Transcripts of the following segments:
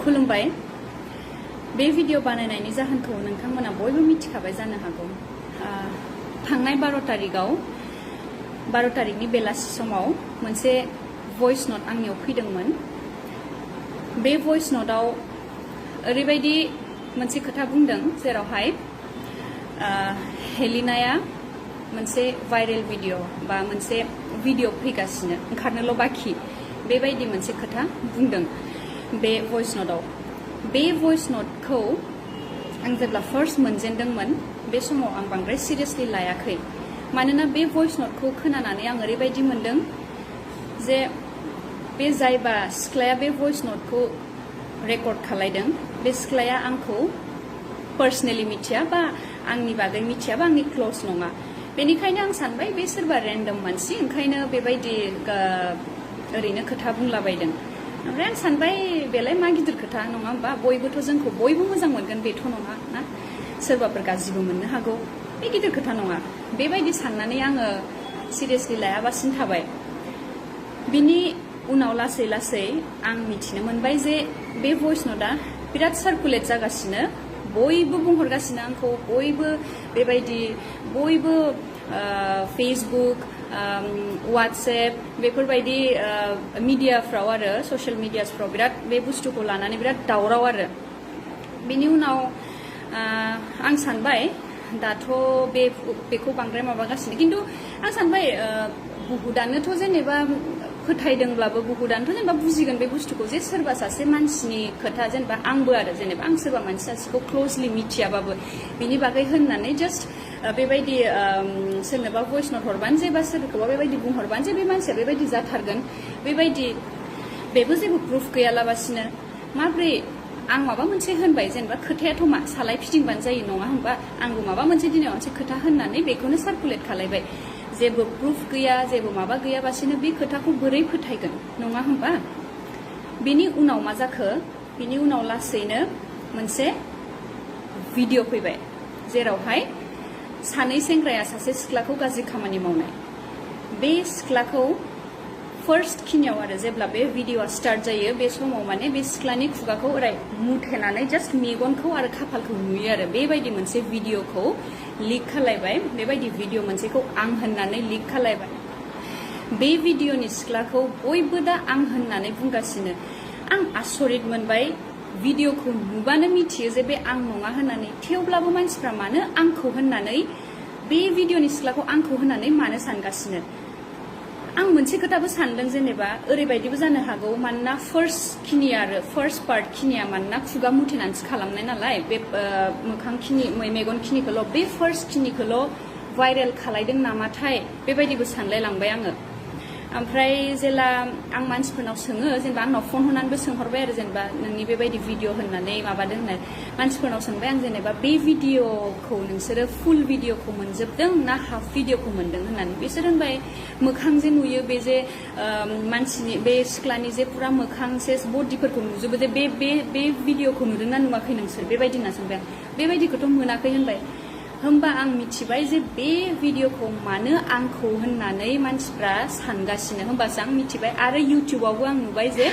खुलुमबाय बे भिडिअ बानायनायनि जाहोनखौ नोंथांमोना बयबो मिथिखाबाय जानो हागौ थांनाय 12 तारिखनि बेलासि समाव मोनसे भइस नोट आंनियाव फैदोंमोन बे भइस नोटआव ओरैबायदि मोनसे खोथा बुंदों जेरावहाय हेलिनाया मोनसे भाइरेल भिडिअ बा मोनसे भिडिअ फैगासिनो ओंखारनोल' बाखि बेबायदि मोनसे खोथा बुंदों बे भइस नोटआव बे भइस नोटखौ आं जेब्ला फर्स्ट मोनजेनदोंमोन बे समाव आं बांद्राय सिरियासलि लायाखै मानोना बे भइस नोटखौ खोनानानै आं ओरैबायदि मोनदों जे बे जायबा सिख्लाया बे भइस नोटखौ रेकर्ड खालायदों बे सिख्लाया आंखौ पार्सनेलि मिथिया बा आंनि बागै मिथिया बा आंनि क्लोज नङा बेनिखायनो आं सानबाय बे सोरबा रेन्डम मानसि ओंखायनो बेबायदि ओरैनो खोथा बुंलाबायदों ओमफ्राय आं सानबाय बेलाय मा गिदिर खोथा नङा होमबा बयबोथ' जोंखौ बयबो मोजां मोनगोन बेथ' नङा ना सोरबाफोर गाज्रिबो मोननो हागौ बे गिदिर खोथा नङा बेबायदि साननानै आङो सिरियासलि लायाबासिनो थाबाय बिनि उनाव लासै लासै आं मिथिनो मोनबाय जे बे भइस नोटआ बिराद सार्कुलेट जागासिनो बयबो बुंहरगासिनो आंखौ बयबो बेबायदि बयबो फेसबुक वाट्सएप बेफोरबायदि मिडियाफ्राव आरो ससियेल मिडियासफ्राव बिराद बे बुस्थुखौ लानानै बिराद दावराव आरो बेनि उनाव आं सानबाय दाथ' बेखौ बांद्राय माबागासिनो खिन्थु आं सानबाय बुहुदानोथ' जेनेबा फोथायदोंब्लाबो बुहुदानोथ' जेनेबा बुजिगोन बे बुस्थुखौ जे सोरबा सासे मानसिनि खोथा जेनेबा आंबो आरो जेनेबा आं सोरबा मानसि सासेखौ क्ल'जलि मिथियाबाबो बिनि बागै होननानै जास्ट बेबायदि सोरनोबा भइस नोट हरबानो जे बा सोरखौबा बेबायदि बुंहरबानो जे बे मानसिया बेबायदि जाथारगोन बेबायदि बेबो जेबो प्रुफ गैयालाबासिनो माब्रै आं माबा मोनसे होनबाय जेनेबा खोथायाथ' मा सालाय फिदिंबानो जायो नङा होनबा आंबो माबा मोनसे दिनै मोनसे खोथा होननानै बेखौनो सार्कुलेट खालायबाय जेबो प्रुफ गैया जेबो माबा गैयाबासिनो बे खोथाखौ बोरै फोथायगोन नङा होनबा बेनि उनाव मा जाखो बिनि उनाव लासैनो मोनसे भिडिअ फैबाय जेरावहाय सानै सेंग्राया सासे सिख्लाखौ गाज्रि खामानि मावनाय बे सिख्लाखौ फार्स्ट खिनियाव आरो जेब्ला बे भिडिअआ स्टार्ट जायो बे समाव माने बे सिख्लानि खुगाखौ ओरै मुथेनानै जास्ट मेगनखौ आरो खाफालखौ नुयो आरो बेबायदि मोनसे भिडिअखौ लिक खालायबाय बेबायदि भिडिअ मोनसेखौ आं होननानै लिक खालायबाय बे भिडिअनि सिख्लाखौ बयबो दा आं होननानै बुंगासिनो आं आसरित मोनबाय भिडिअखौ नुबानो मिथियो जे बे आं नङा होननानै थेवब्लाबो मानसिफ्रा मानो आंखौ होननानै बे भिडिअनि सिख्लाखौ आंखौ होननानै मानो सानगासिनो आं मोनसे खोथाबो सानदों जेनेबा ओरैबायदिबो जानो हागौ मानोना फार्स्ट पार्ट खिनिया मानोना खुगा मुथेनानैसो खालामनाय नालाय बे मोखां खिनि मेगन खिनिखौल' बे फार्स्ट खिनिखौल' भाइरेल खालायदों नामाथाय बेबायदिबो सानलायलांबाय आङो ओमफ्राय जेला आं मानसिफोरनाव सोङो जेनेबा आंनाव फन हरनानैबो सोंहरबाय आरो जेनेबा नोंनि बेबायदि भिडिअ होननानै माबादों होननानै मानसिफोरनाव सोंबाय आं जेनेबा बे भिडिअखौ नोंसोरो फुल भिडिअखौ मोनजोबदों ना हाफ भिडिअखौ मोनदों होननानै बिसोर होनबाय मोखां जे नुयो बे जे मानसिनि बे सिख्लानि जे पुरा मोखां सेस बडिफोरखौ नुजोबो जे बे भिडिअखौ नुदोंना नुवाखै नोंसोर बेबायदि होनना सोंबाय आं बेबायदिखौथ' मोनाखै होनबाय होमबा आं मिथिबाय जे बे भिडिअखौ मानो आंखौ होननानै मानसिफ्रा सानगासिनो होमबासो आं मिथिबाय आरो इउटिउबावबो आं नुबाय जे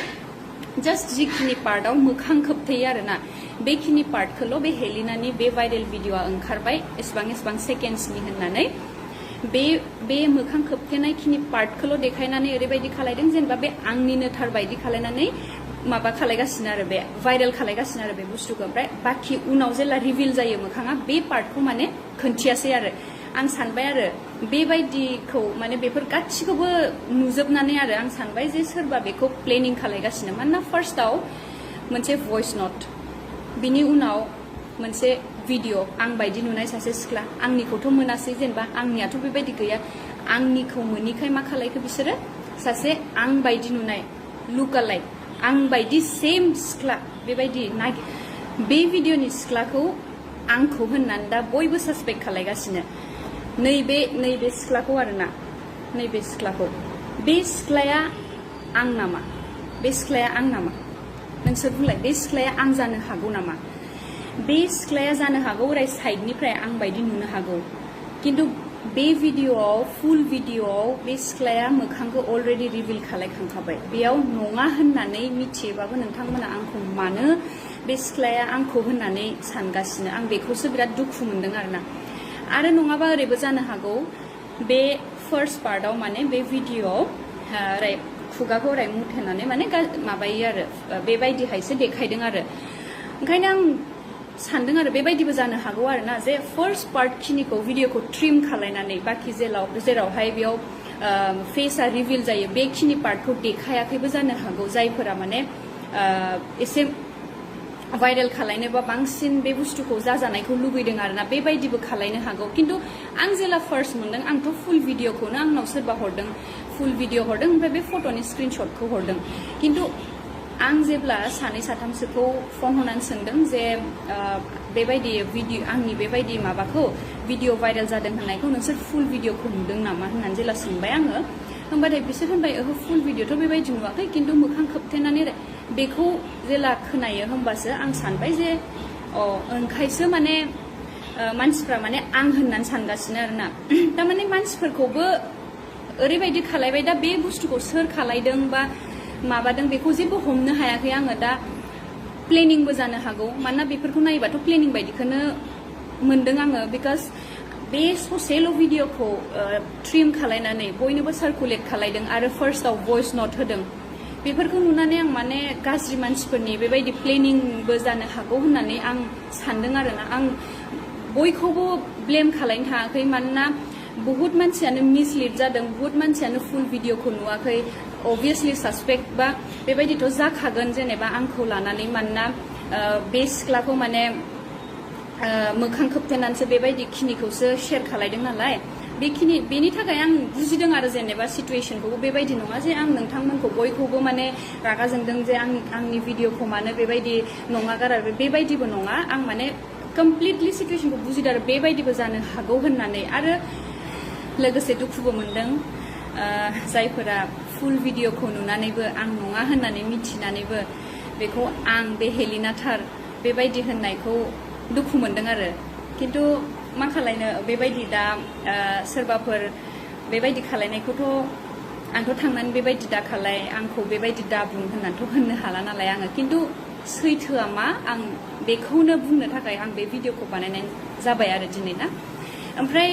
जास्ट जिखिनि पार्टआव मोखां खोबथेयो आरोना बेखिनि पार्टखौल' बे हेलिनानि बे भाइरेल भिडिअआ ओंखारबाय एसेबां सेकेन्ड्सनि होननानै बे मोखां खोबथेनायखिनि पार्टखौल' देखायनानै ओरैबायदि खालायदों जेनेबा बे आंनिनो थार बायदि खालायनानै माबा खालायगासिनो आरो बे भाइरेल खालायगासिनो आरो बे बुस्थुखौ ओमफ्राय बाखि उनाव जेला रिभिल जायो मोखाङा बे पार्टखौ माने खोन्थियासै आरो आं सानबाय आरो बेबायदिखौ माने बेफोर गासिखौबो नुजोबनानै आरो आं सानबाय जे सोरबा बेखौ प्लेनिं खालायगासिनो मानोना फार्स्टआव मोनसे भइस नोट बिनि उनाव मोनसे भिडिअ आं बायदि नुनाय सासे सिख्ला आंनिखौथ' मोनासै जेनेबा आंनियाथ' बेबायदि गैया आंनिखौ मोनिखाय मा खालायखो बिसोरो सासे आं बायदि नुनाय लुकालाइक आं बायदि सेम सिख्ला बेबायदि बे भिडिअनि सिख्लाखौ आंखौ होननानै दा बयबो सासपेक्ट खालायगासिनो नैबे सिख्लाखौ आरोना नैबे सिख्लाखौ बे सिख्लाया आं नामा बे सिख्लाया आं नामा नोंसोर बुंलाय बे सिख्लाया आं जानो हागौ नामा बे सिख्लाया जानो हागौ ओरै साइडनिफ्राय आं बायदि नुनो हागौ खिन्थु बे भिडिअआव फुल भिडिअआव बे सिख्लाया मोखांखौ अलरेडि रिभिल खालायखांखाबाय बेयाव नङा होननानै मिथियोबाबो नोंथांमोना आंखौ मानो बे सिख्लाया आंखौ होननानै सानगासिनो आं बेखौसो बिराद दुखु मोनदों आरो नङाबा ओरैबो जानो हागौ बे फार्स्ट पार्टआव माने बे भिडिअआव ओरै खुगाखौ ओरै मुथेनानै माने माबायो आरो बेबायदिहायसो देखायदों आरो ओंखायनो आं सानदों आरो बेबायदिबो जानो हागौ आरोना जे फार्स्ट पार्ट खिनिखौ भिडिअखौ ट्रिम खालायनानै बाखि जेरावहाय बेयाव फेसआ रिभिल जायो बेखिनि पार्टखौ देखायाखैबो जानो हागौ जायफोरा माने एसे भाइरेल खालायनो बा बांसिन बे बुस्थुखौ जाजानायखौ लुबैदों आरोना बेबायदिबो खालायनो हागौ खिन्थु आं जेला फार्स्ट मोनदों आंथ' फुल भिडिअखौनो आंनाव सोरबा हरदों फुल भिडिअ हरदों ओमफ्राय बे फट'नि स्क्रिनशटखौ हरदों खिन्थु आं जेब्ला सानै साथामसोखौ फन हरनानै सोंदों जे बेबायदि भिडिअ आंनि बेबायदि माबाखौ भिडिअ भाइरेल जादों होननायखौ नोंसोर फुल भिडिअखौ नुदों नामा होननानै जेला सोंबाय आङो होमबाथाय बिसोर होनबाय ओहो फुल भिडिअथ' बेबायदि नुवाखै खिन्थु मोखां खोबथेनानै बेखौ जेला खोनायो होमबासो आं सानबाय जे ओंखायसो माने मानसिफ्रा माने आं होननानै सानगासिनो आरोना थारमाने मानसिफोरखौबो ओरैबायदि खालायबाय दा बे बुस्थुखौ सोर खालायदों बा माबादों बेखौ जेबो हमनो हायाखै आङो दा प्लेनिंबो जानो हागौ मानोना बेफोरखौ नायोबाथ' प्लेनिं बायदिखौनो मोनदों आङो बिकज बे ससेल' भिडिअखौ ट्रिम खालायनानै बयनोबो सार्कुलेट खालायदों आरो फार्स्टआव भइस नट होदों बेफोरखौ नुनानै आं माने गाज्रि मानसिफोरनि बेबायदि प्लेनिंबो जानो हागौ होननानै आं सानदों आरोना आं बयखौबो ब्लेम खालायनो थाङाखै मानोना बहुत मानसियानो मिसलिड जादों बहुत मानसियानो फुल भिडिअखौ नुवाखै अभियासलि सासपेक्ट बा बेबायदिथ' जाखागोन जेनेबा आंखौ लानानै मानोना बे सिख्लाखौ माने मोखां खोबथेनानैसो बेबायदि खिनिखौसो शेयार खालायदों नालाय बेनि थाखाय आं बुजिदों आरो जेनेबा सिटुएशनखौबो बेबायदि नङा जे आं नोंथांमोनखौ बयखौबो माने रागा जोंदों जे आंनि भिडिअखौ मानो बेबायदि नङा गारा बेबायदिबो नङा आं माने कमप्लिटलि सिटुएशनखौ बुजिदों आरो बेबायदिबो जानो हागौ होननानै आरो लोगोसे दुखुबो मोनदों जायफोरा फुल भिडिअखौ नुनानैबो आं नङा होननानै मिथिनानैबो बेखौ आं बे हेलिना थार बेबायदि होननायखौ दुखु मोनदों आरो खिन्थु मा खालायनो बेबायदि दा सोरबाफोर बेबायदि खालायनायखौथ' आंथ' थांनानै बेबायदि दा खालाय आंखौ बेबायदि दा बुं होननानैथ' होननो हाला नालाय आङो खिन्थु सैथोआ मा आं बेखौनो बुंनो थाखाय आं बे भिडिअखौ बानायनाय जाबाय आरो दिनै ना ओमफ्राय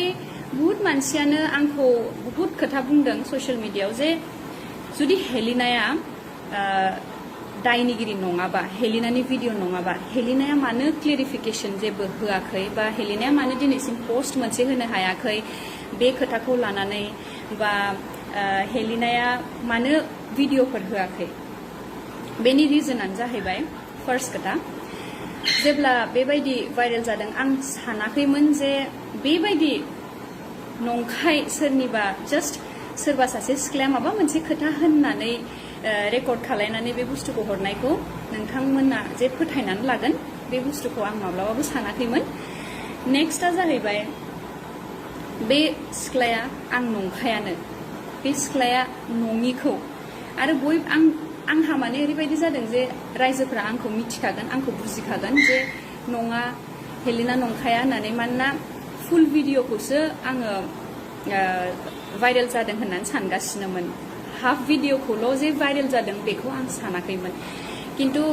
बहुत मानसियानो आंखौ बहुत खोथा बुंदों ससियेल मिडियायाव जे जुदि हेलिनाया दायनिगिरि नङाबा हेलिनानि भिडिअ नङाबा हेलिनाया मानो क्लेरिफिकेसन जेबो होआखै बा हेलिनाया मानो दिनैसिम पस्ट मोनसे होनो हायाखै बे खोथाखौ लानानै बा हेलिनाया मानो भिडिअफोर होआखै बेनि रिजनानो जाहैबाय फार्स्ट खोथा जेब्ला बेबायदि भाइरेल जादों आं सानाखैमोन जे बेबायदि नंखाय सोरनिबा जास्ट सोरबा सासे सिख्लाया माबा मोनसे खोथा होननानै रेकर्ड खालायनानै बे बुस्थुखौ हरनायखौ नोंथांमोना जे फोथायनानै लागोन बे बुस्थुखौ आं माब्लाबाबो सानाखैमोन नेक्स्टआ जाहैबाय बे सिख्लाया आं नंखायानो बे सिख्लाया नङिखौ आरो आंहा माने ओरैबायदि जादों जे रायजोफोरा आंखौ मिथिखागोन आंखौ बुजिखागोन जे नङा हेलिना नंखाया होननानै मानोना फुल भिडिअखौसो आङो भाइरेल जादों होननानै सानगासिनोमोन हाफ भिडिअखौल' जे भाइरेल जादों बेखौ आं सानाखैमोन खिन्थु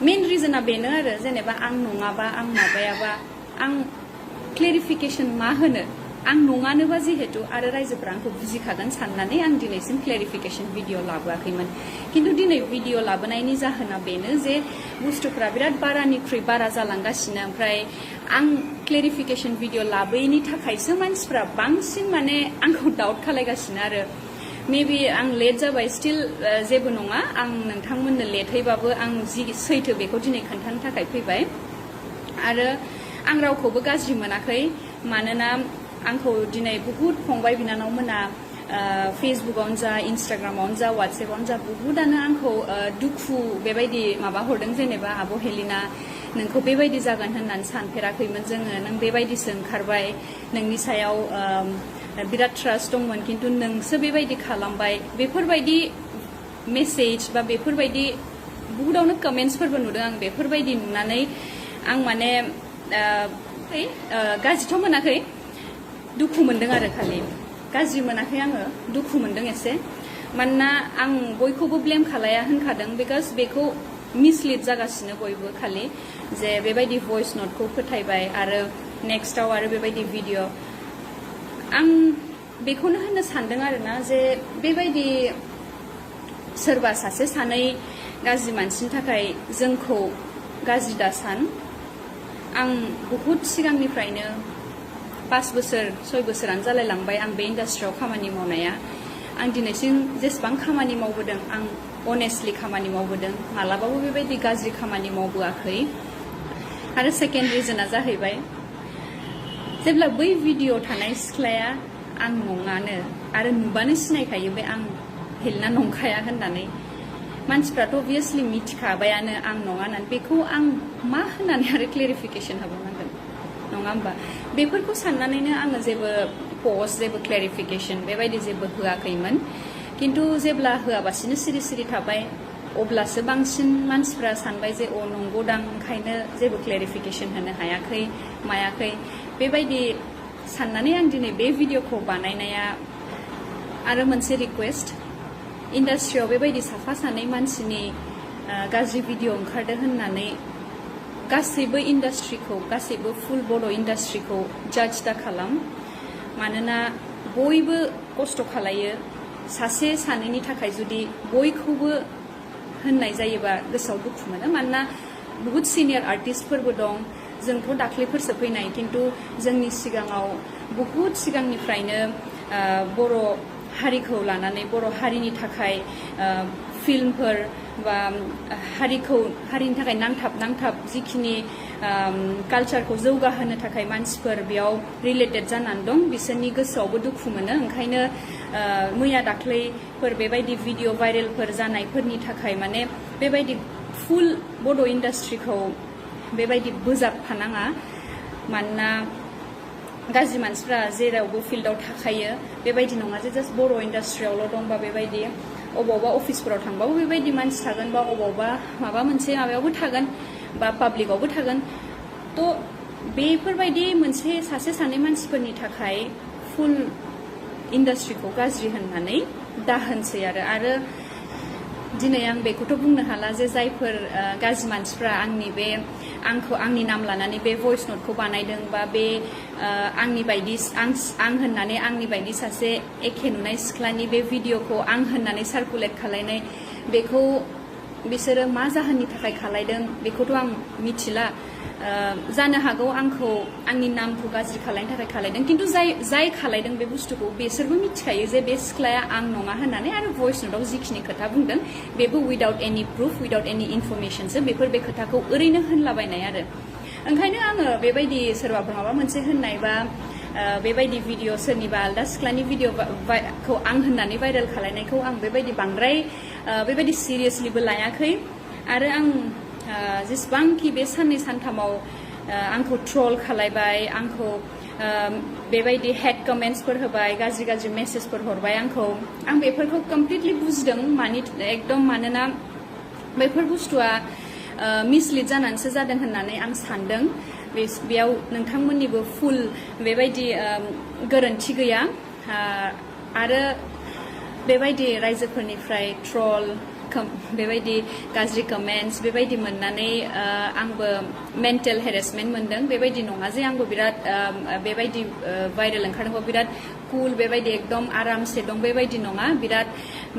मेन रिजना बेनो आरो जेनेबा आं नङाबा आं माबायाबा आं क्लेरिफिकेसन मा होनो आं नङानोबा जिहेतु आरो रायजोफ्रा आंखौ बुजिखागोन साननानै आं दिनैसिम क्लेरिफिकेसन भिडिअ लाबोआखैमोन खिन्थु दिनै भिडिअ लाबोनायनि जाहोना बेनो जे बुस्थुफ्रा बिराद बारानिख्रुइ बारा जालांगासिनो ओमफ्राय आं क्लेरिफिकेसन भिडिअ लाबोयैनि थाखायसो मानसिफ्रा बांसिन माने आंखौ डाउट खालायगासिनो आरो मेबि आं लेट जाबाय स्टिल जेबो नङा आं नोंथांमोननो लेटैबाबो आं जि सैथो बेखौ दिनै खोन्थानो थाखाय फैबाय आरो आं रावखौबो गाज्रि मोनाखै मानोना आंखौ दिनै बुहुत फंबाय बिनानावमोना फेसबुकआवनो जा इन्स्टाग्रामावनो जा वाट्सएपआवनो जा बुहुतआनो आंखौ दुखु बेबायदि माबा हरदों जेनेबा आब' हेलिना नोंखौ बेबायदि जागोन होननानै सानफेराखैमोन जोङो नों बेबायदिसो ओंखारबाय नोंनि सायाव बिराद ट्रास्ट दंमोन खिन्थु नोंसो बेबायदि खालामबाय बेफोरबायदि मेसेज बा बेफोरबायदि बुहुदावनो कमेन्ट्सफोरबो नुदों आं बेफोरबायदि नुनानै आं माने गाज्रिथ' मोनाखै दुखु मोनदों आरो खालि गाज्रि मोनाखै आङो दुखु मोनदों एसे मानोना आं बयखौबो ब्लेम खालाया होनखादों बिकज बेखौ मिसलिड जागासिनो बयबो खालि जे बेबायदि भइस नटखौ फोथायबाय आरो नेक्स्टआव आरो बेबायदि भिडिअ आं बेखौनो होननो सानदों आरोना जे बेबायदि सोरबा सासे सानै गाज्रि मानसिनि थाखाय जोंखौ गाज्रि दासान आं बहुत सिगांनिफ्रायनो 5 बोसोर 6 बोसोरानो जालायलांबाय आं बे इन्डास्ट्रियाव खामानि मावनाया आं दिनैसिम जेसेबां खामानि मावबोदों आं अनेस्टलि खामानि मावबोदों मालाबाबो बेबायदि गाज्रि खामानि मावबोआखै आरो सेकेन्ड रिजना जाहैबाय जेब्ला बै भिडिअ थानाय सिख्लाया आं नङानो आरो नुबानो सिनायखायो बे आं हेलेना नंखाया होननानै मानसिफ्राथ' अबभियासलि मिथिखाबायानो आं नङा होननानै बेखौ आं मा होननानै आरो क्लेरिफिकेसन होबावनांगोन नङा होमबा बेफोरखौ साननानैनो आङो जेबो पस्ट जेबो क्लेरिफिकेसन बेबायदि जेबो होआखैमोन किन्तु जेब्ला होआबासिनो सिरि सिरि थाबाय अब्लासो बांसिन मानसिफ्रा सानबाय जे अ नंगौदां ओंखायनो जेबो क्लेरिफिकेसन होनो हायाखै मायाखै बेबायदि साननानै आं दिनै बे भिडिअखौ बानायनाया आरो मोनसे रिक्वेस्ट इन्डास्ट्रियाव बेबायदि साफा सानै मानसिनि गाज्रि भिडिअ ओंखारदों होननानै गासैबो इन्डास्ट्रिखौ गासैबो फुल बर' इन्डास्ट्रिखौ जाज दा खालाम मानोना बयबो खस्थ' खालायो सासे सानैनि थाखाय जुदि बयखौबो होननाय जायोबा गोसोआव दुखु मोनो मानोना बहुत सिनियर आर्टिस्टफोरबो दं जोंथ' दाख्लैफोरसो फैनाय किन्तु जोंनि सिगाङाव बहुत सिगांनिफ्रायनो बर' हारिखौ लानानै बर' हारिनि थाखाय फिल्मफोर बा हारिनि थाखाय नांथाब जिखिनि कालचारखौ जौगाहोनो थाखाय मानसिफोर बेयाव रिलेटेड जानानै दं बिसोरनि गोसोआवबो दुखु मोनो ओंखायनो मैया दाख्लैफोर बेबायदि भिडिअ भाइरेलफोर जानायफोरनि थाखाय माने बेबायदि फुल बर' इन्डास्ट्रिखौ बेबायदि बोजाबफानाङा मानोना गाज्रि मानसिफ्रा जेरावबो फिल्डआव थाखायो बेबायदि नङा जे जास्ट बर' इन्डास्ट्रियावल' दंबा बेबायदि अबावबा अफिसफोराव थांबाबो बेबायदि मानसि थागोन बा अबावबा माबा मोनसे माबायावबो थागोन बा पाब्लिकआवबो थागोन थ' बेफोरबायदि मोनसे सासे सानै मानसिफोरनि थाखाय फुल इन्डास्ट्रिखौ गाज्रि होननानै दाहोनसै आरो दिनै आं बेखौथ' बुंनो हाला जे जायफोर गाज्रि मानसिफ्रा आंनि नाम लानानै बे भइस नटखौ बानायदों बा बे आंनि बायदि आं होननानै आंनि बायदि सासे एखे नुनाय सिख्लानि बे भिडिअखौ आं होननानै सार्कुलेट खालायनाय बेखौ बिसोरो मा जाहोननि थाखाय खालायदों बेखौथ' आं मिथिला जानो हागौ आंनि नामखौ गाज्रि खालायनो थाखाय खालायदों किन्तु जाय खालायदों बे बुस्थुखौ बिसोरबो मिथिखायो जे बे सिख्लाया आं नङा होननानै आरो भइस नटआव जिखिनि खोथा बुंदों बेबो उइदाउट एनि प्रुफ उइदाउट एनि इनफरमेसनसो बे खोथाखौ ओरैनो होनलाबायनाय आरो ओंखायनो आङो बेबायदि सोरबाफोर माबा मोनसे होननाय बा बेबायदि भिडिअ सोरनिबा आलदा सिख्लानि भिडिअखौ आं होननानै भाइरेल खालायनायखौ आं बेबायदि बांद्राय बेबायदि सिरियासलिबो लायाखै आरो आं जेसेबांखि बे साननै सानथामाव आंखौ ट्रल खालायबाय आंखौ बेबायदि हेड कमेन्ट्सफोर होबाय गाज्रि मेसेजफोर हरबाय आं बेफोरखौ कमप्लिटलि बुजिदों एकदम मानोना बेफोर बुस्थुआ मिसलिड जानानैसो जादों होननानै आं सानदों बेयाव नोंथांमोननिबो फुल बेबायदि गोरोन्थि गैया आरो बेबायदि रायजोफोरनिफ्राय ट्रल बेबायदि गाज्रि कमेन्ट्स बेबायदि मोननानै आंबो मेन्टेल हेरेसमेन्ट मोनदों बेबायदि नङा जे आंबो बिराद बेबायदि भाइरेल ओंखारदोंबा बिराद कुल बेबायदि एकदम आरामसे दं बेबायदि नङा बिराद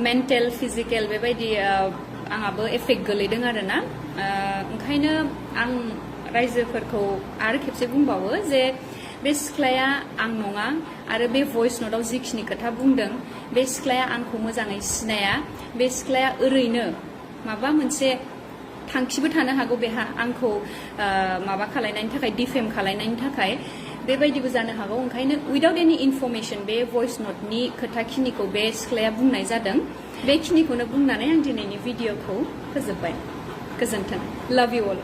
मेन्टेल फिजिकेल बेबायदि आंहाबो एफेक्ट गोलैदों आरोना ओंखायनो आं रायजोफोरखौ आरो खेबसे बुंबावो जे बे सिख्लाया आं नङा आरो बे भइस नटआव जिखिनि खोथा बुंदों बे सिख्लाया आंखौ मोजाङै सिनाया बे सिख्लाया ओरैनो माबा मोनसे थांखिबो थानो हागौ बेहा आंखौ माबा खालायनायनि थाखाय डिफेम खालायनायनि थाखाय बेबायदिबो जानो हागौ ओंखायनो उइदाउट एनि इनफरमेसन बे भइस नटनि खोथाखिनिखौ बे सिख्लाया बुंनाय जादों बेखिनिखौनो बुंनानै आं दिनैनि भिडिअखौ फोजोबबाय गोजोन्थों लाभ इउ अल